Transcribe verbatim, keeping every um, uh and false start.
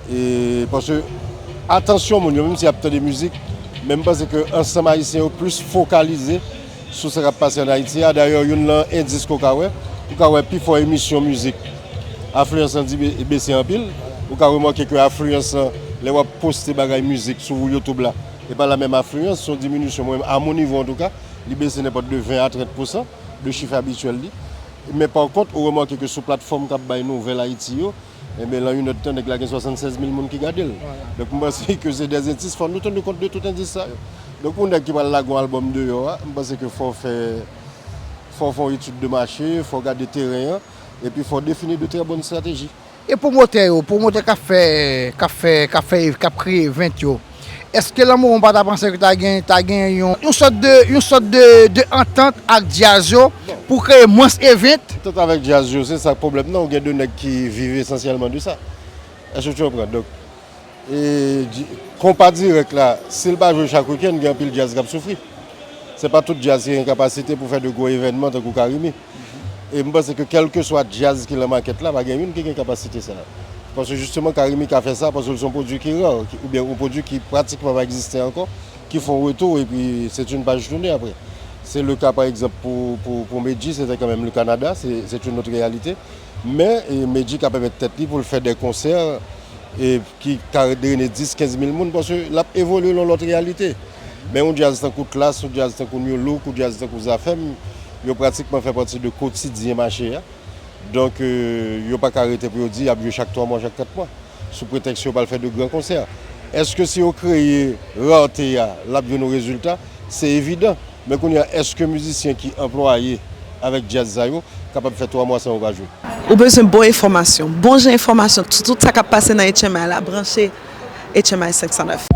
E paske atansyon moun yo, menm si y ap tande mizik, men m panse ke ansanm ayisyen yo plis fokalize sou sa k ap pase ann Ayiti a. Dayè, youn nan endis ke w ka wè, ou ka wè pifò emisyon mizik, afliyans lan di be- bese anpil. Ou ka remake ke afliyans lan, lè w ap poste bagay mizik sou YouTube la, e pa la menm afliyans, se yon diminisyon, mwen, a mon nivo antouka, li bese nenpòt de ven a trant pousan de chif abityèl li. Men pa kont, ou remake ke sou platfòm k ap bay nouvèl Ayiti yo, enben, lan yon èdtan, nèg la gen swasannsèz mil moun ki gade l. Donk, m panse ke se dè endis, fò nou teni kont de tout endis sa yo. Donk, yon nèg ki pral lage yon albòm deyò a, m panse ke fò w fè, fò w fè yon etid de mache, fò w gade teren an, epi fò w defini de trè bòn estrateji. E pwomotè yo, pwomotè k ap fè, k ap fè, k ap fè, k ap kreye event yo, èske Lanmouron pa ta panse ke ta gen, ta gen yon, yon sòt de, yon sòt de, de antant ak djaz yo pou kreye mwens event? Antant avèk djaz yo, se sa k pwoblèm nan, ou gen de nèg ki viv esansyèlman de sa. Èske w konprann? Donk, e, di- konpa dirèk la, si l pa jwe chak wikenn, gen anpil djaz k ap soufri. Se pa tout djaz ki gen kapasite pou fè de gwo evènman tankou Carimi. E m panse ke kèlkeswa djaz ki lan makèt la, pa gen youn ki gen kapasite sa a. Paske jisteman, Carimi ka fè sa, paske l se yon pwodui ki ra, ki- oubyen yon pwodui ki pratikman pa egziste ankò, ki fè yon retou, epi se yon paj tounen apre. Se le ka, pa egzanp, pou, pou, pou Medjy, se te kanmenm le Kanada, se, se yon lòt reyalite. Men, e, Medjy ka pèmèt tèt li pou l fè de konsè, e, ki ka drene dis, kenz mil moun, paske l ap evolye lan yon lòt reyalite. Men yon djaz tankou Klass, yon djaz tankou New Look, yon djaz tankou Zafèm, yo pratikman fè pati de kotidyen mache a. Donk, e, yo pa ka rete pou yo di y ap jwe chak twa mwa, chak kat mwa, sou pretèks yo pral fè de gran konsè. Èske si yo kreye rarte a, l ap jwenn yon rezilta? Se evidan. Men kounye a, èske mizisyen ki anplwaye avèk djaz sa yo kapab fè twa mwa san yo pa jwe? Ou bezwen bon enfòmasyon, bon jan enfòmasyon sou tout sa k ap pase nan H M I la, branche H M I senk san nèf.